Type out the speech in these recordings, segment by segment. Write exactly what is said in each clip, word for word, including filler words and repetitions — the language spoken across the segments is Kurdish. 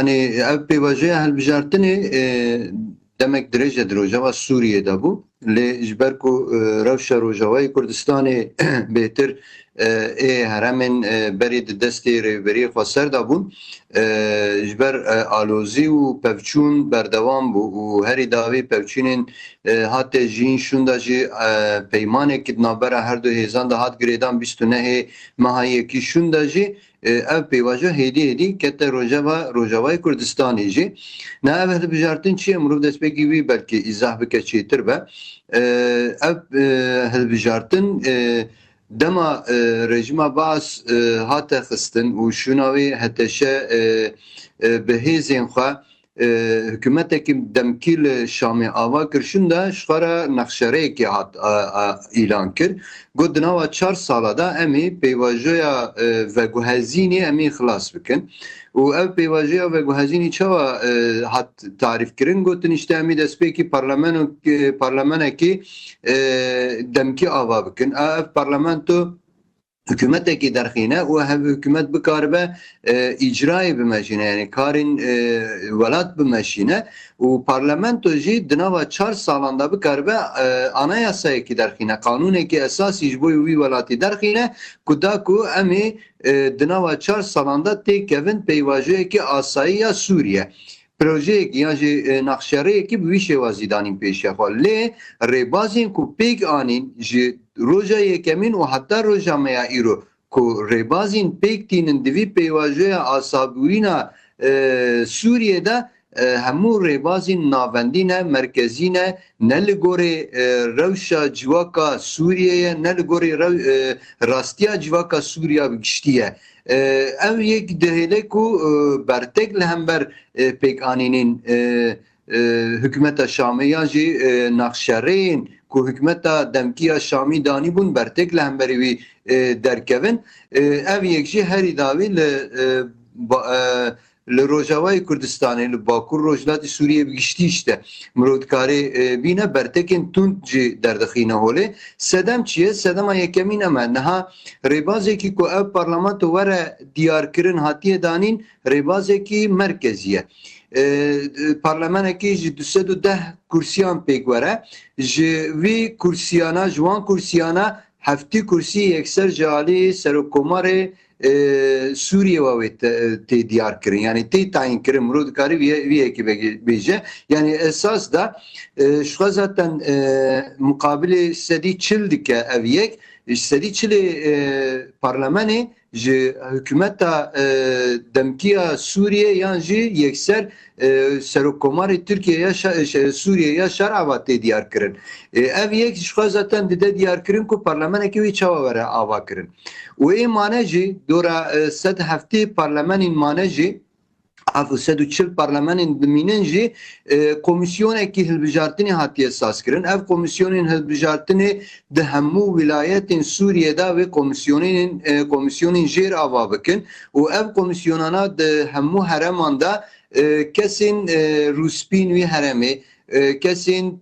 Yanî ev pêvajoya hilbijartinê, e, demek dirêj e di rojava Sûriyê de bû. Lê ji ber ku, e, rewşa Rojavayê Kurdistanê bêtir, e, ê heremên, e, berê di destê Rêveberiya Xweser de bûn, e, ji ber, e, alozî û pevçûn berdewam bû û herî dawî pevçûnên, e, hate jiyîn şûnda jî, e, peymanekî di navbera her du hêzan de hat girêdan bîst û nehê meha yekî şûnda jî, e, ev pêvajo hêdî hêdî kete rojeva, Rojavayê Kurdistanê jî. Na ev hilbijartin çi ye? Mirov destpêkî wî belkî îzah bike çêtir be. E, ev, e, hilbijartin, e, dema, e, rejîma Baas, e, hate xistin û şûna wê H T Ş, e, e, bi hêzên xwe, e, hikûmetekî demkî li Şamê ava kir, şûnda ji xwe re nexşereyekê hat, a, a, îlan kir. Got, di nava çar sala de em ê pêvajoya, e, veguhezînê em ê xilas bikin. Û ev pêvajoya veguhezînê çawa, e, hat tarîf kirin? Gotin, işte, em ê destpêkî parlameno-, e, parlamenekî, e, demkî ava bikin. A, ev parlamento hikûmetekî derxîne û hev hikûmet bikaribe, e, îcrayê bimeşîne, yanî karên, e, welat bimeşîne û parlamento jî di nava çar salan de bikaribe, e, anayasayekî derxîne, qanûnekî esasî ji bo wî welatî derxîne ku da ku em ê, e, di nava çar salan de têkevin peyvajoyekî asayî ya Sûriye. Projeyekî yan jî, e, nexşereyekî bi wî şêwazî danîn pêşiya xwe. Lê rêbazên ku pêk anîn ji roja yekemîn û heta roja me ya îro ku rêbazên pêk tînin di vî pêvajoya asabûyîna, e, Sûriyê de, e, hemû rêbazên navendî ne, merkezî ne, ne li gorê, e, rewşa civaka Sûriyê ye, ne li gorê rew-, e, rastiya civaka Sûriya bi giştî ye. E, ev yek dihêle ku, e, bertek li hember, e, pêkanînên, e, e, hikûmeta Şamê yan jî, e, nexşereyên ku hikûmeta demkî ya Şamî danîbûn bertek li hemberî wî, e, derkevin. E, ev yek jî herî dawî li, e, ba-, e, li Rojavayê Kurdistanê, li Bakur Rojhilatê Sûriyê bi giştî işte mirov dikarê, e, bîne bertekên tund jî derdixîne holê. Sedem çi ye? Sedema yekemîn em e. Niha rêbazekî ku ev parlamento were diyarkirin hatiye danîn, rêbazekî merkezî ye. E, parlamenekî ji du sed û deh kursiyan pêk were. Ji vî kursiyana, ji wan kursiyana heftî kursî yekser ji alî Serokkomarê, e, Sûriyê ve wê te-, tê diyar kirin. Yanî tê tayîn kirin. Mirov dikarî vî, vî yekê bege-, bêje. Yanî esas da, e, ji xwe zaten, e, muqabilê sedî çil dike ev yek. Ji sedî çilê, e, parlamenê ji hikûmeta, e, demkî ya Sûriyê yan jî yekser, e, Serokkomarê Tirkiye ya şa-, şe-, Sûriyê ya şer ava tê diyar kirin. E, ev yek ji xwe zaten dide diyar kirin ku parlamenekî wê çawa were ava kirin. Û ê mane jî dora, e, sed heftê parlamenên mane jî, ev sed û çil parlamenên dimînin jî, e, komîsyonekî hilbijartinê hatiye sazkirin. Ev komîsyonên hilbijartinê di hemû wîlayetên Sûriyê de wê komîsyonên, e, komîsyonên jêr ava bikin û ev komîsyonana di hemû hereman de, e, kesên, e, rûspîn wî heremê, e, kesên,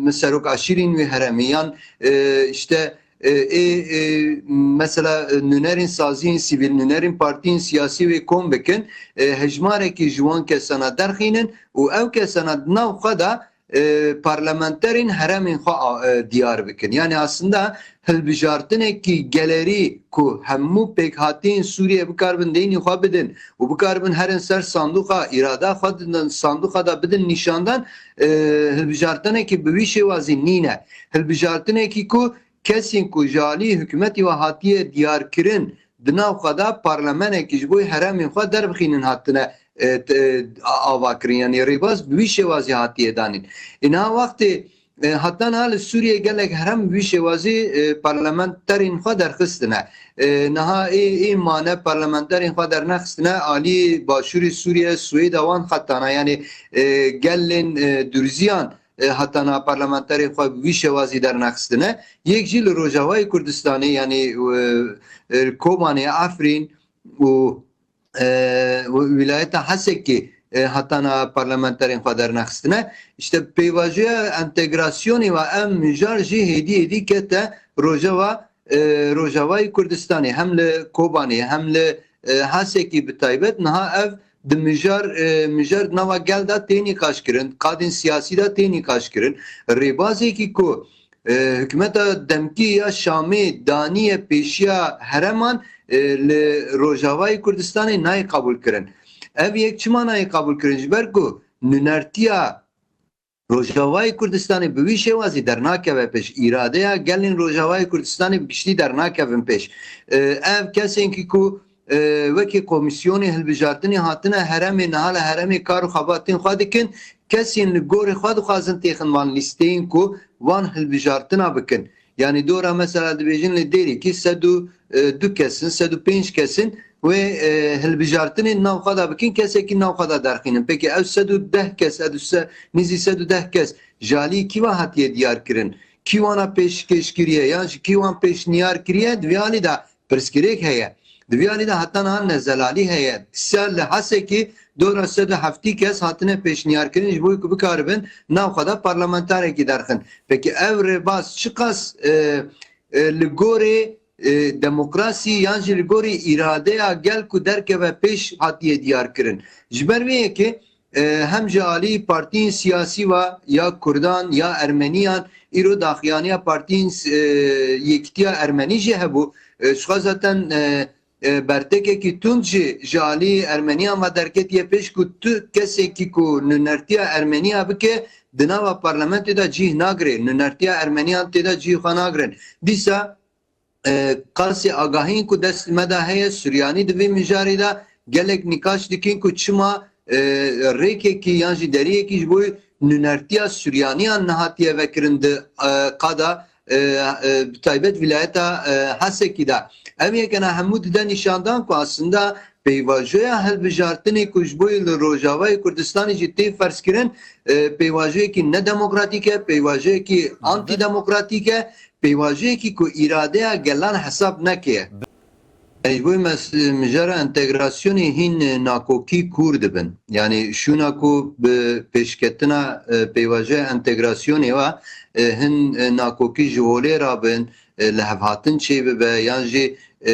e, serok aşîrên wî heremê yan, e, işte, e, ê, e, mesela, e, nûnerên saziyên sivîl, nûnerên partiyên siyasî wê kom bikin, e, hejmarekî ji wan kesana derxînin û ew kesana di nav xwe de, e, parlamenterên heremên xwe a, e, diyar bikin. Yanî aslında hilbijartinekî gelerî ku hemû pêkhatiyên Sûriyê bikaribin deynî xwe bidin û bikaribin herin ser sanduqa, îrada xwe di sanduqa de bidin nîşandan, e, hilbijartinekî bi wî şêwazî nîne. Hilbijartinekî ku kesên ku ji alî hikûmetî ve hatiye diyarkirin, di nav xwe de parlamenekî ji bo heremên xwe derbixînin hatine, e, te-, a-, ava kirin. Yanî rêbaz bi wî şêwazî hatiye danîn. Ê niha wextê, e, heta niha li Sûriyê gelek herem bi wî şêwazî, e, parlamenterên xwe derxistine. E, niha ê, ê mane parlamenterên xwe dernexistine, alî başûrê Sûriyê, Swêda wan xetana, yanî, e, gelên, e, Durziyan, e, heta niha parlamenterê xwe bi wî şêwazî dernexistine. Yek jî li Rojavayê Kurdistanê, yanî, e, e, Kobanê, Efrîn û, e, û wîlayeta Hesekê, e, heta niha parlamenterên xwe dernexistine. İşte pêvajoya entegrasyonê ve ev mijar jî hêdî hêdî kete Rojava, e, Rojavayê Kurdistanê, hem li Kobanê hem li, e, Hesekê bi taybet niha ev di mijar, e, mijar di nava gel de tê nîqaş kirin, qadên siyasî de tê nîqaş kirin. Rêbazekî ku, e, hikûmeta demkî ya Şamê daniye pêşiya hereman, e, li Rojavayê Kurdistanê nayê qebûl kirin. Ev yek çima nayê qebûl kirin? Ji ber ku nûnertiya Rojavayê Kurdistanê bi wî şêwazî dernakeve pêş. Îradeya gelên Rojavayê Kurdistanê bi giştî dernakevin pêş. E, ev kesên ki ku, e, wekî komîsyonê hilbijartinê hatine heremê, niha li heremê kar û xebatên xwe dikin, kesên li gorê xwe dixwazin têxin van lîsteyên ku van hilbijartina bikin. Yanî dora mesela dibêjin li Dêrikî sed û du kes in, sed û pênc kes in, wê, e, hilbijartinên nav xwe de bikin, kesekî nav xwe de derxînin. Peki ev sed û deh kes, ev se-, nîzî sed û deh kes ji alî kî ve hatiye diyar kirin? Kî wana pêşkêş kiriye yan ji kî wan pêşniyar kiriye? Di vî alî de pirsgirêk heye. Di vî alî de heta niha nezelalî heye. Ser li Hesekî dora sed û heftî kes hatine pêşniyarkirin ji bo ku bikaribin nav xwe de parlamentarekî derxin. Peki ev rêbaz çiqas, e, e, li gorê, e, demokrasî yan jî li gorî îradeya gel ku derkeve pêş hatiye diyar kirin? Ji ber vê yekê, e, hem ji alî partiyên siyasî ve ya Kurdan ya Ermeniyan, îro daxiyaniya partiyên, e, Yekîtiya Ermenî jî hebû. E, ji xwe zaten, e, e, bertekekî tund jî ji alî Ermeniyan ve derketiye pêş ku tu kesekî ku nûnertiya Ermeniya bike di nava parlamentê de cîh nagirê. Nûnertiya Ermeniyan tê de cîh xwe nagirin. Dîsa, e, qasê agahiyên ku dest me de heye, Suryanî di vê mijarê de gelek nîqaş dikin ku çima, e, rêkekî yan jî deriyekî ji bo nûnertiya Suryaniyan nehatiye vekirin di, e, qada, e, e, bi taybet vîlayeta, e, Hesekî de. Ev yekena hemû dide nîşandan ku aslında pêvajoya hilbijartinê ku ji bo li Rojavayê Kurdistanê jî tê ferzkirin, e, pêvajoyekî nedemokratîk e, pêvajoyekî antidemokratîk e, pêvajoyekî ku îradeya gelan hesab neke. Ji bo mes-, mijara entegrasyonê hîn nakokî kûr dibin. Yanî şûna ku bi pêşketina, e, pêvajoya entegrasyonê ve, e, hin, e, nakokî ji holê rabin, e, lihevhatin çêbibe yan jî, e,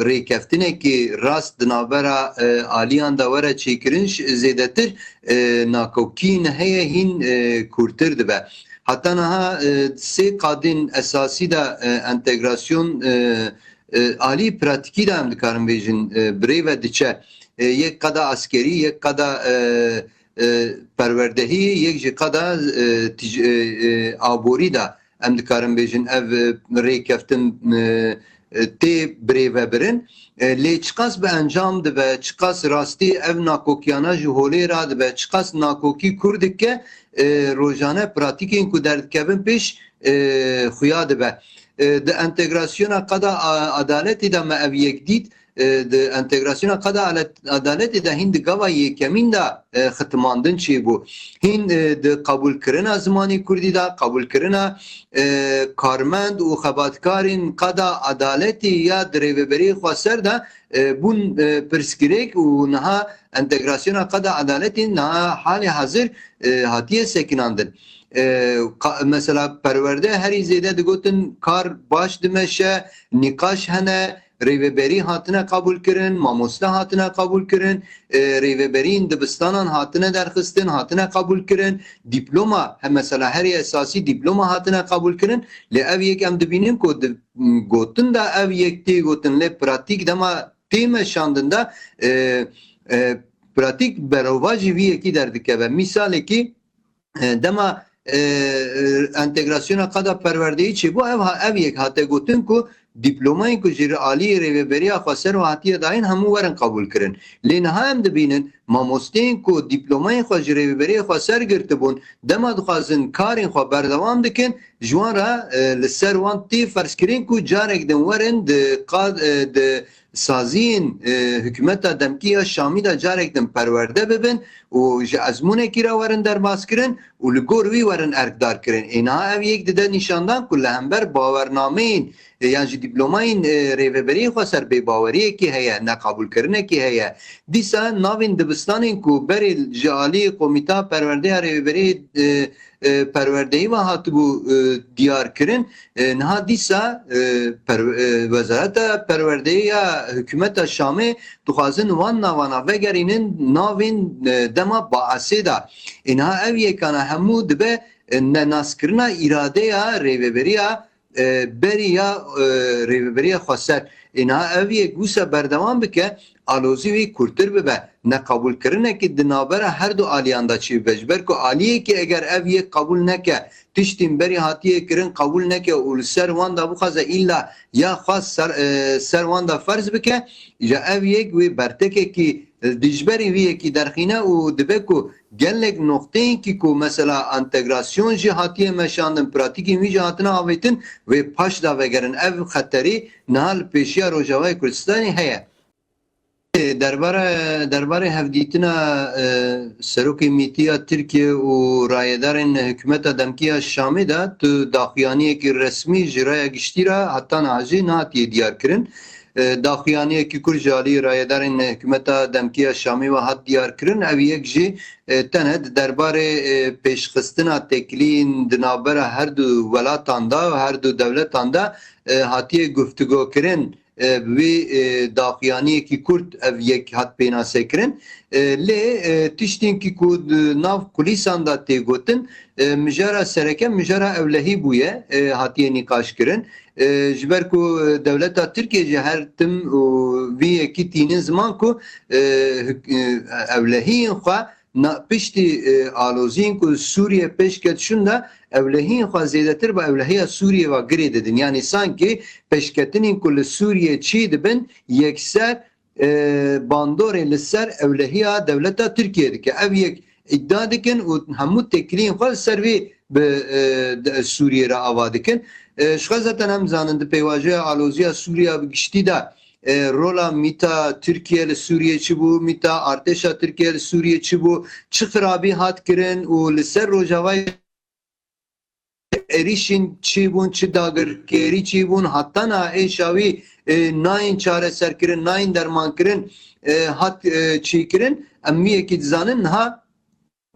rêkeftinekî rast di navbera, e, aliyan de were çêkirin, ş-, zêdetir, e, nakokî heye hîn, e, kûrtir dibe. Heta niha, e, sê qadên esasî de, e, entegrasyon, e, e, alî pratîkî de em dikarin bêjin, e, bi rê ve diçe. E, yek qada askerî, yek qada, e, e, perwerdehî, yek jî qada, e, tij-, e, e, aborî de em dikarin bêjin ev, e, rêkeftin, e, e, tê birêvebirin. E, lê çiqas bi encam dibe, çiqas rastî ev nakokiyana ji holê radibe, çiqas nakokî kûr dike, e, rojane pratîkên ku derdikevin pêş, e, xuya dibe. E, di entegrasyona qada a-, adaletê de me ev yek dît, e, di entegrasyona qada alet-, adaletê de hîn di gava yekemîn de, e, xitimandin çêbû. Hîn, e, di qebûlkirina zimanê kurdî de, qebûlkirina, e, karmend û xebatkarên qada adaletê ya di rêveberiyê xweser de, e, bûn, e, pirsgirêk û niha entegrasyona qada adaletê niha halê hazir, e, hatiye sekinandin. E, qa-, mesela perwerde herî zêde digotin kar baş dimeşe, nîqaş hene, rêveberî hatine qebûlkirin, mamoste hatine qebûlkirin, e, rêveberiyên dibistanan hatine derxistin, hatine qebûlkirin, dîploma, he, mesela herî esasî dîploma hatine qebûlkirin, lê ev yek em dibînin ku di, gotin de ev yek tê gotin, lê pratîk dema tê meşandin de, e, e, pratîk berovajî vî yekî derdikeve. Mîsalekî, e, dema, e, e, entegrasyona qada perwerdeyî çêbû, ev ha-, ev yek hate gotin ku dîplomayên ku ji alî rêveberiya xweser ve hatiye dayîn hemû werin qebûlkirin. Lê niha em dibînin mamosteyên ku dîplomayên xwe ji rêveberiya xweser girtibûn, dema dixwazin karên xwe berdewam dikin, ji wan re, e, li ser wan tê ferzkirin ku carek din werin di qa-, e, di saziyên, e, hikûmeta demkî ya Şamî de carek din perwerde bibin û ji ezmûnekî re werin derbazkirin û li gor wî werin erkdarkirin. Ê niha ev yek dide nîşandan ku li hember bawernameyên, e, yan jî dîplomayên, e, rêveberiyê xweser bêbaweriyekî heye, neqebûlkirinekî heye. Dîsa navên dibistanên ku berê ji alî Komîta Perwerdeya Rêveberiyê, e, e, Perwerdeyî ve hatibû, e, diyar kirin, e, niha dîsa, e, per-, e, Wezareta Perwerdeyê ya Hikûmeta Şamê dixwazin wan navana vegerînin, navên, e, dema Baasê de. Ê niha ev yekana hemû dibe, e, nenaskirina îradeya rêveberiya, e, berî ya, e, rêveberiya xweser. Ê niha ev yek wisa berdewam bike, alozî wî kûrtir bibe. Neqebûlkirinekî di navbera her du aliyan de çêbibe. Ji ber ku aliyekî eger ev yek qebûl neke, tiştên berî hatiye kirin qebûl neke û li ser wan de bixwaze îlla ya xwe ser, e, ser wan de ferz bike, ji ev yek wê bertekekî, e, dijberî wî yekî derxîne û dibe ku gelek noqteyên kî ku mesela entegrasyon jî hatiye meşandin, pratîkên wî jî hatine avêtin, wê paş de vegerin. Ev xeterî niha li pêşiya Rojavayê Kurdistanê heye. Derbara, derbarê hevdîtina, e, Serokê Mîtî ya Tirkiye û rayedarên hikûmeta demkî ya Şamê de tu daxuyaniyekî resmî ji raya giştî re heta niha jî nehatiye diyar kirin. E, daxuyaniyekî kurt ji alî rayedarên hikûmeta demkî ya Şamê ve hat diyar kirin. Ev yek jî, e, tenê di derbarê, e, pêşxistina têkiliyên di navbera her du welatan de, her du dewletan de, e, hatiye guftûgo kirin. E, bi wî, e, daxuyaniyekî kurt ev yek hat pênasekirin. E, lê, e, tiştên kî ku di nav kulîsan de tê gotin, e, mijara sereke mijara ewlehî bûye, e, hatiye nîqaşkirin. E, ji ber ku, e, dewleta Tirkiye jî her tim û vî yekî tînin ziman ku, e, hik-, e, ewlehiyên xwe na, piştî, e, aloziyên ku Sûriye pêş ket şûnda, ewlehiyên xwe zêdetir bi ewlehiya Sûriye ve girê didin. Yanî sankî pêşketinên ku li Sûriye çî dibin, yekser, e, bandorê li ser ewlehiya dewleta Tirkiye dike. Ev yek îdia dikin û hemû têkiliyên xwe li ser vê bi, e, de, Sûriye re ava dikin. E, ji xwe zaten em zanin di pêvajoya aloziya Sûriya bi giştî de, e, rola mîta Tirkiye li Sûriye çi bû, mîta artêşa Tirkiye li Sûriye çi bû, çi xirabî hat kirin û li ser Rojavayê êrîşên çi bûn, çi dagirkerî çi bûn, heta niha êşa wî, e, nayên çareserkirin, nayên dermankirin, e, hat, e, çêkirin. Em wî yekî dizanin niha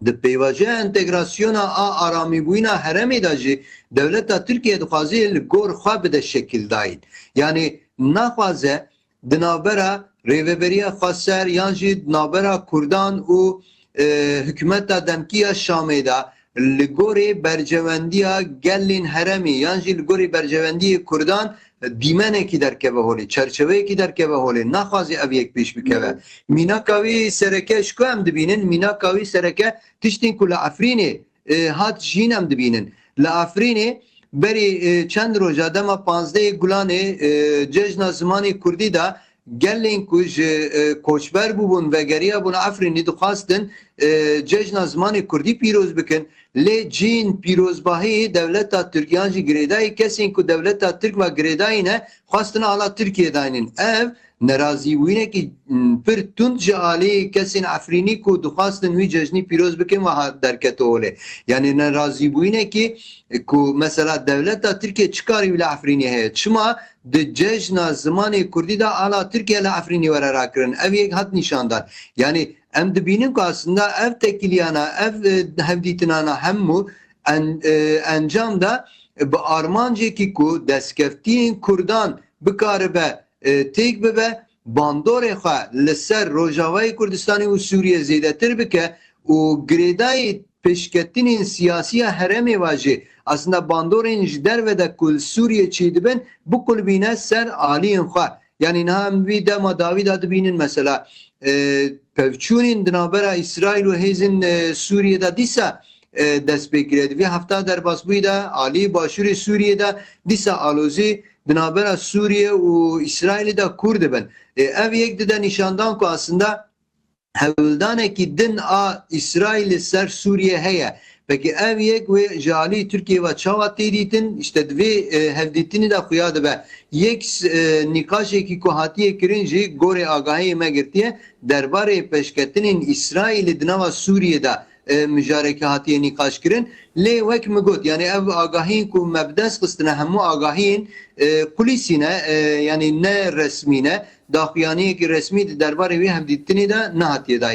di pêvajoya entegrasyona a aramîbûyîna herêmê de jî dewleta Tirkiye dixwaze li gor xwe bide şekildayîn. Yanî naxwaze di navbera Rêveberiya Xweser yan jî di navbera Kurdan û, e, hikûmeta demkî ya Şamê de li gorî berjewendiya gelên herêmê yan jî li gorî berjewendiyê Kurdan dîmenekî derkeve holê, çerçeveyekî derkeve holê, naxwaze ev yek pêş bikeve. Mînaka wî sereke ji ku em dibînin, mînaka wî sereke tiştên ku li Efrînê, e, hat jîn em dibînin. Li Efrînê berî, e, çend roja dema panzdehê Gulanê, e, cejna zimanê Kurdî de gelên ku ji, e, koçber bûbûn, vegeriyabûn Efrînê dixwastin, e, cejna zimanê Kurdî pîroz bikin. Lê cîn pîrozbahî dewleta Tirk yan jî girêdayî kesên ku dewleta Tirk ve girêdayî ne, xwestin ala Tirkiye daynin. Ev nerazîbûyînekî, m, pir tund ji alî kesên Efrînî ku dixwastin wî cejnî pîroz bikin ve ha-, derkete holê. Yanî nerazîbûyînekî ku mesela dewleta Tirkiye çi karî wî li Efrînê heye? Çima di cejna zimanê Kurdî de ala Tirkiye li Efrînê were rakirin? Ev yek hat nîşandan. Yanî em dibînin ku aslında ev tekiliyana, ev, e, hevdîtinana hemû en-, e, encam da bi armancekî ku destkeftiyên Kurdan bikaribe, e, têk bibe, bandorê xwe li ser Rojavayê Kurdistanê û Sûriye zêdetir bike û girêdayî pêşketinên siyasî ya herêmê ve jî aslında bandorên ji derve de ku li Sûriye çêdibin, biqulibîne ser aliyên xwe. Yanî niha em vî dema dawî de dibînin mesela, e, pevçûnên di navbera Îsraîl û hêzên, e, Sûriye de dîsa, e, dest pê kiriye. Di vê hefta derbasbûyî de alî başûrê Sûriye de dîsa alozî di navbera Sûriye û Îsraîlê de kûr dibin. E, ev yek dide nîşandan ku aslında hewldanekî din a Îsraîlê ser Sûriye heye. Peki ev yek wê ji alî Tirkiyê ve çawa tê dîtin? Îşte di vê, e, hevdîtinê de xuya dibe. Yek s-, e, nîqaşekî ku hatiye kirin jî gorê agahiyê me girtiye, derbarê pêşketinên Îsraîlê di nava Sûriyê de, e, mijareke hatiye nîqaş kirin. Lê wek min got, yani ev agahiyên ku me bi dest xistine, hemû agahiyên, e, kulîsî ne, e, yani ne resmî ne. Daxuyaniyekî resmî di derbarê wê hevdîtinê de nehatiye dayîn.